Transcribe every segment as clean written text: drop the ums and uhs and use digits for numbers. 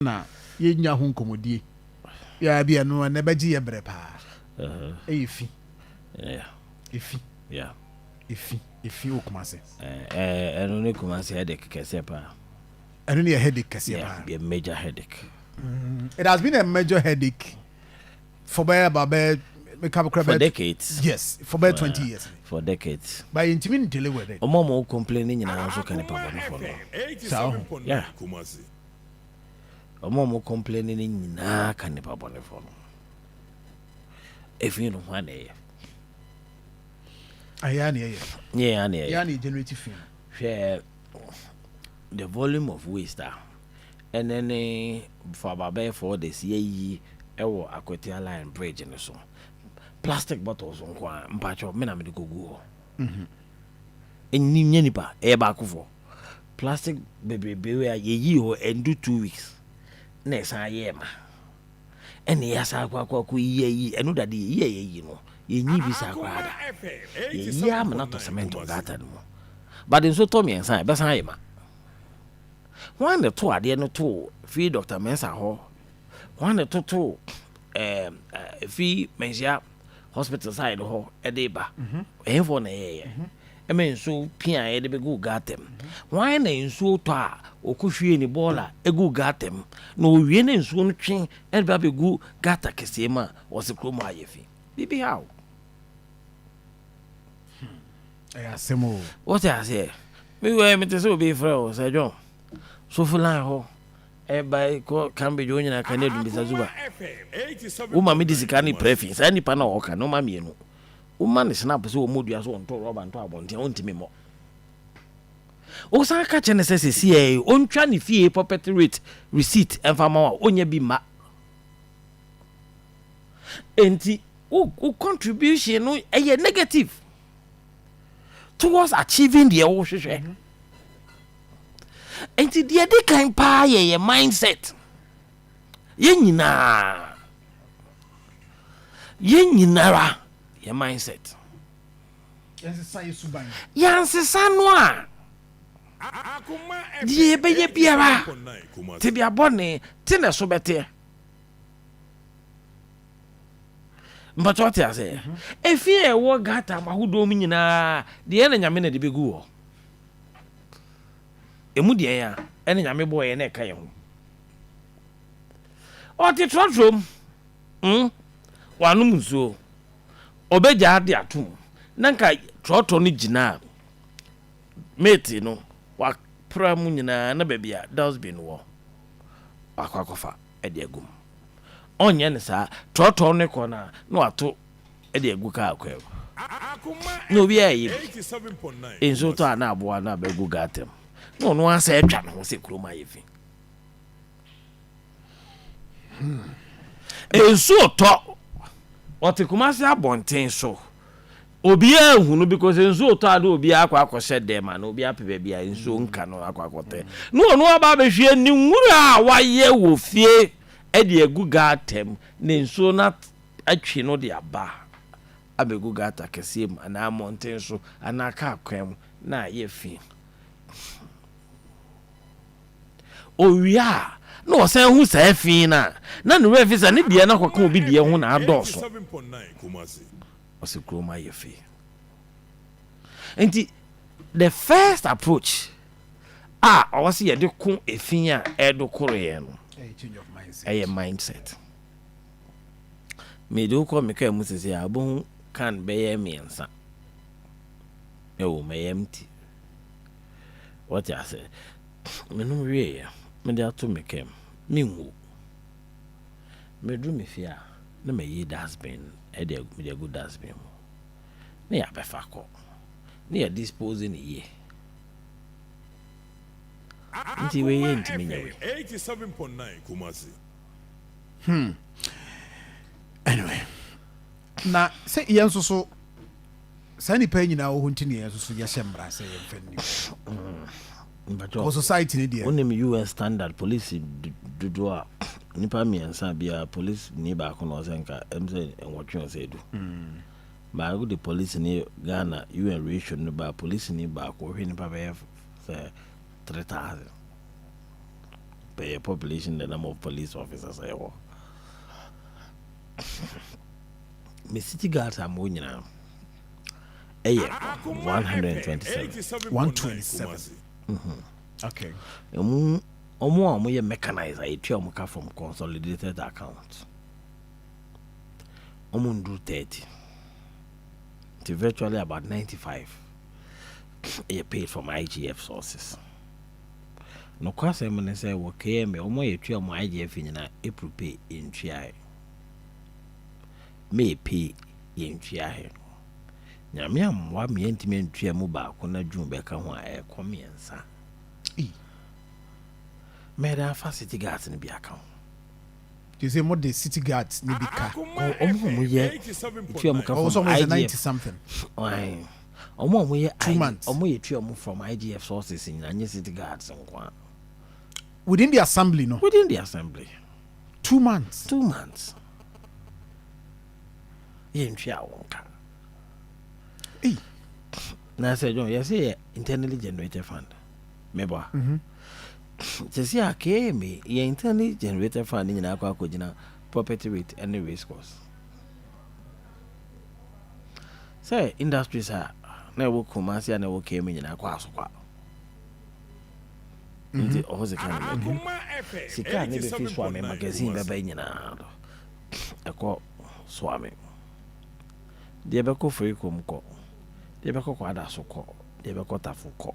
Na yɛnya ho nkɔmmɔdie yɛa bi ɛno ɛnɛ bɛgye yɛ berɛ paa. Ɛyɛ fi, ɛfi, ɛfi, ɛfi wɔ Kumase. Ɛno ne Kumase headache kɛseɛ paa. Ɛno ne yɛ headache kɛseɛ paa. Yeah, major headache. It has been a major headache for bɛyɛ about bɛyɛ meka for decades. Yes, for bɛyɛ 20 years. For decades. But yɛntumi n deal with it. Ɔmo a ɔmo complain ne nyinaa nso ka nipa bɔnefoɔ no. Saa ho. Yeah, ɔmo a ɔmo complain ne nyinaa ka nipa bɔnefoɔ no. Efi no ho ana ɛyɛ? Ɛyɛ ne ɛyɛ. Nyɛ yɛ ana ɛyɛ? Yɛ ne generate fi. Hwɛ the volume of waste a ɛnɛ ne for about bɛyɛ 4 days yɛyi ɛwɔ Akwatia Line bridge no so, plastic bottles nko a mpakyɛw me na mede kɔgu hɔ. Ɛni nyɛ nipa ɛyɛ baakofoɔ plastic bebrebe a yɛyi hɔ ɛndu 2 weeks na ɛsan yɛɛ ma ɛne yɛasa akɔ akɔ akɔ yi ayi. Ɛno dade yɛyi a yɛyi no, yɛnyi bi saa koraa da. Yɛyi ama no atɔ cement wɔ gutter no mu, but nso tɔ mmiɛnsa a ɛbɛsan ayɛ ma. Wɔn na to adeɛ no to fi Dr Mensa hɔ, wɔn na toto fi Manhyia Hospital side hɔ ɛde ba. Ɛyɛnfoɔ na ɛyɛyɛ ɛmɛ nsuo pia a yɛde bɛgu gutter mu. Wɔn na nsuo tɔ a ɔkɔhwie ne bɔɔla egu gutter mu na owie ne nsuo no twe ɛde ba bɛgu gutter kɛseɛ mu a wɔsi kurom ayɛ fi bibi ha o. Ɛyɛ asɛm o. Wɔte aseɛ, mi wɔ mi te sɛ obi frɛ o sɛ John Sofo line hɔ ɛba kɔ Cambridge, wɔn nyinaa kanea dum bisa zuba wo ma mi di sika ne pɛrɛ fi saa nipa na ɔka ne ɔma mmienu woma ne snap sɛ wɔn mu dua so wɔntɔ rɔba ntɔ abɔnten, wɔntumi mmɔ. Wosan ka kyerɛ ne sɛ sɛsi ɛ ɔntwa ne fie property rate receipt ɛmfa ma wa ɔnyɛ bi ma. Enti wo contribution no ɛyɛ negative towards achieving deɛ wohwehwɛ. Enti deɛ di kan paa yɛ yɛ mindset. Yɛn nyinaa, yɛn nyinara yɛ mindset. Yɛnsesa yɛ suban. Yɛnsesa no a, deɛ yɛbɛyɛ biara tebea bɔne te na so bɛteɛ. Mpatɔ ɔte ase, efi a ɛwɔ gutter ahodoɔ mu nyinaa deɛ ɛna Nyame na de bɛgu hɔ. Emu deɛ yɛn a ɛna Nyame bɔɔ yɛn na ɛka yɛn ho. Ɔte trɔtrɔ mu, wanom nsuo, ɔbɛgya de atom na nka trɔtrɔ no gyina a mate no wapra mu nyinaa na baabi a dustbin wɔ wakɔ akɔfa ɛde agu mu. Ɔnyɛ ne saa, trɔtrɔ no kɔ no a na wato ɛde agu kaa kwan mu na obi a ɛyɛ bi nsuo tɔ a na aboa no abɛgu gutter mu na ɔno asɛ atwa ne ho sɛ kurom ayɛ fi. Nsuo tɔ, ɔte Kumase abɔnten so, obiara ehunu because nsuo tɔ a na obiara akɔ akɔhyɛ dɛm a na obiara pɛ baabi a nsuo nka no akɔ akɔtɛ na ɔno aba abɛhwie ne nwura a wayɛ wɔ fie ɛde agu gutter mu na nsuo no atwi no de aba abɛgu gutter kɛseɛ mu anaa mmɔnten so anaa kaa kwan mu na ayɛ fi. Owia a na ɔsan hu saa fi no a na ne werɛ fi sɛ ne deɛ no akɔka obi deɛ ho na adɔɔso. Ɔsɛ kurom ayɛ fi. Nti the first approach a ɔwɔ sɛ yɛde ko efi a ɛdo koro yɛn no ɛyɛ change of mindset. Ɛyɛ mindset. Mede wokɔ me kaa mu sese a wobɛhu can bɛyɛ mmiɛnsa ɛwɔ mu, ɛyɛ empty. Wɔte ase, menom wieɛ, mede ato me kaa mu, menwu. Meduru me fie a na mayi dustbin ɛde mede agu dustbin mu na yɛabɛfa kɔ na yɛ dispose ne yie. Nti wei yɛ ntumi nyɛ wei. 87.9 Kumasi. Anyway, na sɛ yɛn nso so saa nipa yi nyinaa wɔ hɔ nti ne yɛn nso so yɛhyɛ mmara sɛ yɛmfa nni Mpatwɔ, wɔ society ne deɛ. Wonim US standard police dodoɔ a nipa mmiɛnsa biara police ni baako na ɔsɛ nka ɛm sɛ 8 ɔsɛ 10 baako de police ni. Ghana UN ratio no ba police ni baako ɔhwɛ nipa bɛyɛ sɛ 3,000. compare yɛ population, the number of police officers a yɛwɔ. Me city guards a mewɔ nyinaa ɛyɛ 127. 127. Okay. Ɛmu ɔmo a ɔmo yɛ mechanized a yɛtua ɔmo ka from consolidated account, ɔmo nduru 30, nti virtually about 95 ɛyɛ paid from IGF sources. Nokwasɛm ne sɛ wɔ KMA, ɔmo a yɛtua ɔmo IGF nyinaa, April pay yɛntuae, May pay yɛntuae. Nyame ammoa me yɛntumi antua mu baako na June bɛka ho a, ɛkɔ mmiɛnsa. Ei. Mɛde afa city guards no bi aka ho. You say mo de city guards ni bi ka? Ɔmo a ɔmo yɛ tua ɔmo ka Oh, from so mo sɛ IGF. 90 something. Aye. Ɔmo a ɔmo yɛ 2 months. Ɔmo yɛ tua ɔmo from IGF sources nyinaa, nye city guards nko a. Within the assembly no? Within the assembly. 2 months. 2 months yɛntua wɔn ka. Ei. Na sɛ John, yɛsɛ yɛ internally generated fund mɛbɔ a sɛsi a KMA yɛ internally generated fund ne nyinaa kɔ akɔgyina property rate ne race course, sɛ industries a na ɛwɔ Kumasi a na ɛwɔ KMA nyinaa kɔ Asokwa, nti ɔhɔ sika no bɛbi sika a ne bɛfi Suame magazine bɛbɛ nyinaa no ɛkɔ Suame deɛ, bɛkɔ Firikom kɔ deɛ, bɛkɔ Kwada so kɔ deɛ, bɛkɔ Tafo kɔ.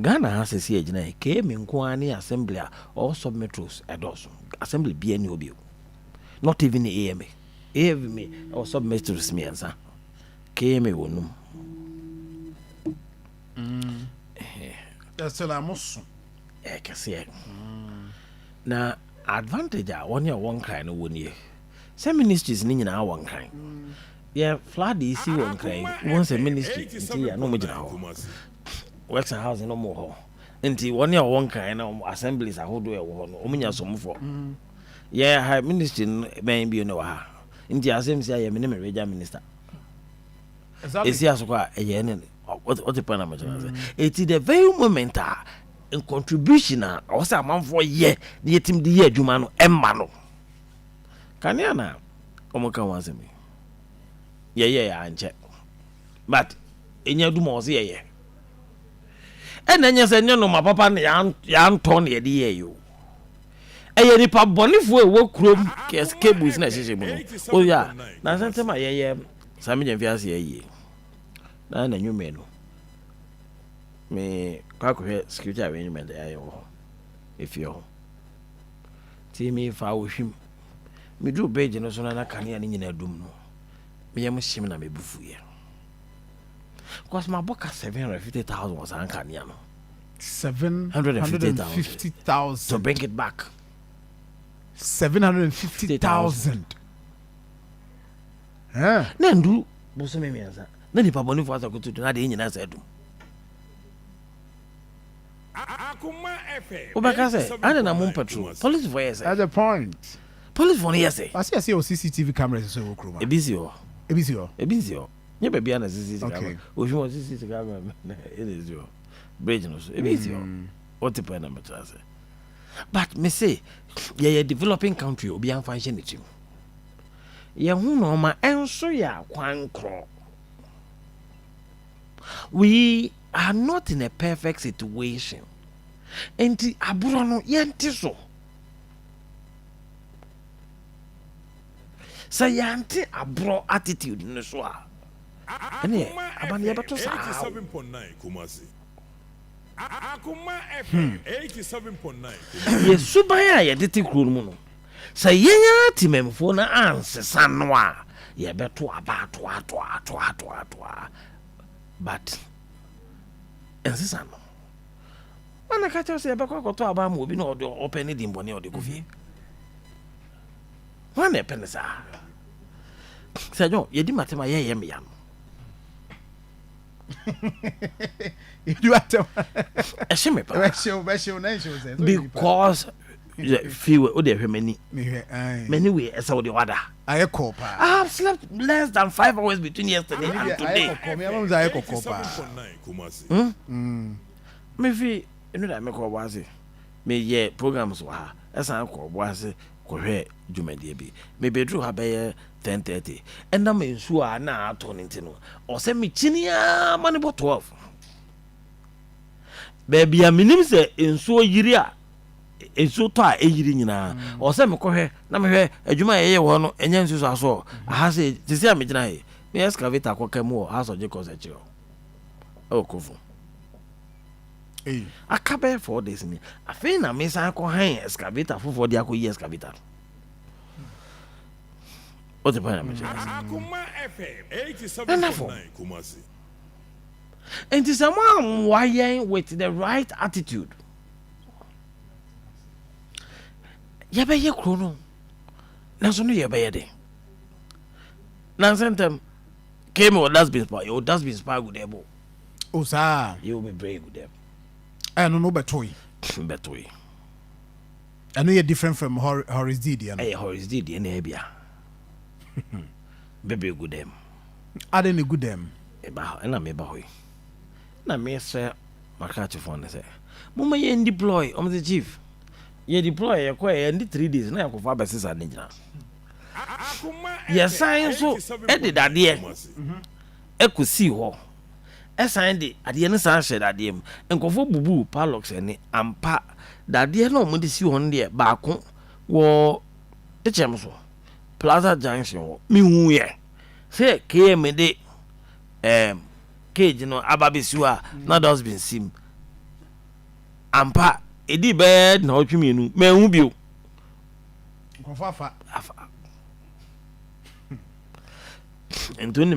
Ghana ha sɛsi agyina yi, KMA nko ara ne assembly a ɔwɔ sub metros ɛdɔɔso. Assembly bia ni hɔ bio, not even AMA. AMA ɛwɔ sub metros mmiɛnsa, KMA wɔ num. Ɛsɛ la mo so. Ɛyɛ kɛseɛ na advantage a wɔne a wɔn Nkran no wɔ nie sɛ ministries ne nyinaa wɔ Nkran. Yɛ flood yi si wɔ Nkran, wɔn sɛ ministry nti yɛ na wɔn gyina hɔ, works and housing no mo wɔ hɔ, nti wɔne a wɔwɔ Nkran na wɔn assemblies ahodoɔ ɛwɔ hɔ no, wɔn nya somfoɔ. Yɛ ha ministry no bɛn bio ne wɔ ha, nti asɛm si ayɛ me ne me regional minister esi Asokɔ a ɛyɛ ne ɔte pɛn na mo kyerɛ sɛ eti the very moment a in contribution a ɔwɔ sɛ amanfoɔ yɛ na yɛtim de yɛ adwuma no ɛmma no kanea na wɔn ka wɔn asɛm yi, yɛyɛ yɛ ankyɛ, but enya dum a ɔsɛ yɛyɛ ɛna nyɛ sɛ nyɛ noma papa na yɛantɔ na yɛde yɛ yi o. Ɛyɛ nipa bɔnefoɔ a ɛwɔ kurom cables na ɛhyehyɛ mu no oyɛ a na asɛntɛm a yɛyɛ saa mi gyɛnfi ase yɛ na n'anwummerɛ no me kɔ akɔhwɛ security arrangement a yɛayɛ wɔ hɔ efie hɔ, nti mefa ohwim meduru bridge no so na kanea no nyinaa dum no, meyɛ mo hyem na mebu fuyɛ because mabɔ ka 750,000 wɔ saa nkanea no. 750,000. To bring it back. 750,000. Na ndu bosome 3 na nipa bɔnefoɔ asa koto na adeɛ nyinaa sɛ dum. Wobɛka sɛ ade na mo patrol policefoɔ yɛ sɛ That's the point. Policefoɔ no yɛ sɛ Ase yɛ wɔ CCTV cameras so wɔ kurom. Ebi si hɔ. Ebi si hɔ. Ebi si hɔ, nyɛ baabi a na CCTV camera ohwim wɔ CCTV camera na ɛna esi hɔ bridge no so, ebi si hɔ. Wɔte pɛ na mɛtena ase, but me se yɛyɛ developing country, obi anfa nhyɛ ne tirim yɛn ho nɔɔma ɛnso yɛ akwan korɔ. We are not in a perfect situation, nti aborɔ no yɛnte so sɛ yɛante aborɔ attitude no so a, ɛne aba no yɛbɛto saa o. Yɛ suban a yɛde te kuro no mu no, sɛ yɛn ara temamfoɔ no ansesa no a, yɛbɛto aba atoatoatoatoatoatoa, but nsesa no wana ka kyerɛ sɛ yɛbɛkɔ akɔtɔ aba ama obi na ɔde ɔpɛ ne dimbɔne a ɔde kɔ fie wana ɛpɛ ne saa sɛ dwon yɛdi matem a yɛyɛ mmea no. Yɛdi matem. Ɛhye me paa. Ɛbɛhyew, bɛhyew na ɛnhyew sɛ sɛ ɔyɛ nipa. Because fi o de hwɛ m'ani. Mehwɛ, ae. M'ani wei ɛsɛ wo de wada. Ayɛ kɔɔ paa. I have slept less than 5 hours between yesterday and Ayɛ today. kɔkɔɔ, me ama mu sɛ ayɛ kɔkɔɔ paa. Mefi Ɛno da mekɔ Ɔboase, meyɛ programs wɔ ha, ɛsan kɔ Ɔboase kɔhwɛ dwumadie bi. Mebɛduru ha bɛyɛ 10:30. Ɛnam nsuo a na atɔ no nti no, ɔsɛ mekyini ara ma no bɔ 12. Baabi a menim sɛ nsuo yiri a, nsuo tɔ a ɛyiri nyinaa, ɔsɛ mekɔhwɛ na mehwɛ adwuma a yɛyɛ wɔ hɔ no, ɛnyɛ nsuo so asoɔ. Aha sɛ, sisi a megyina ha yi, me excavator akɔka mu wɔ House of Jacobs akyiri hɔ, ɛwɔ Kofo. Aka bɛyɛ 4 days ni. Afei na mesan kɔ han excavator foforɔ de akɔyi excavator no. Wote pa na mekyerɛ ase. Akoma FM Ɛnafo. 87.9 Kumasi. Nti sɛ mo ammoa yɛn with the right attitude, yɛbɛyɛ kuro no, nanso no yɛbɛyɛ den. Nansɛ ntɛm kemi wɔ dustbins pa, yɛwɔ dustbins pa agu dɛm o. O saa. Yɛwɔ bebree gu dɛm. Ɛno no wobɛtoe? Bɛtoe. Ɛno yɛ different from Horace D deɛ no? Ɛyɛ Horace D deɛ na ɛbia bebree gu dɛm. Ade ne gu dɛm? Ɛba hɔ, ɛna meba hɔ yi na mesrɛ makrakyefoɔ no sɛ momma yɛn deploy. Ɔmo sɛ, "Chief, yɛ deploy." Yɛkɔ yɛ ndi 3 days na yɛkɔfa abɛsesa ne gyina. Akoma Yɛsan nso ɛde dadeɛ Kumasi. ɛkɔsii hɔ, ɛsan de adeɛ no san hyɛ dadeɛ mu. Nkɔfoɔ bubu padlocks ani ampa. Dadeɛ no a wɔde si hɔ no deɛ, baako wɔ tekyɛm so, Plaza Junction hɔ. Mehu yɛ sɛ KMA de cage no aba bɛsi hɔ a na dustbin si mu ampa. Ɛdi bɛyɛ na ɔtwe 2, mɛnhu bio. Nkurɔfoɔ afa. Afa. Nti wonim.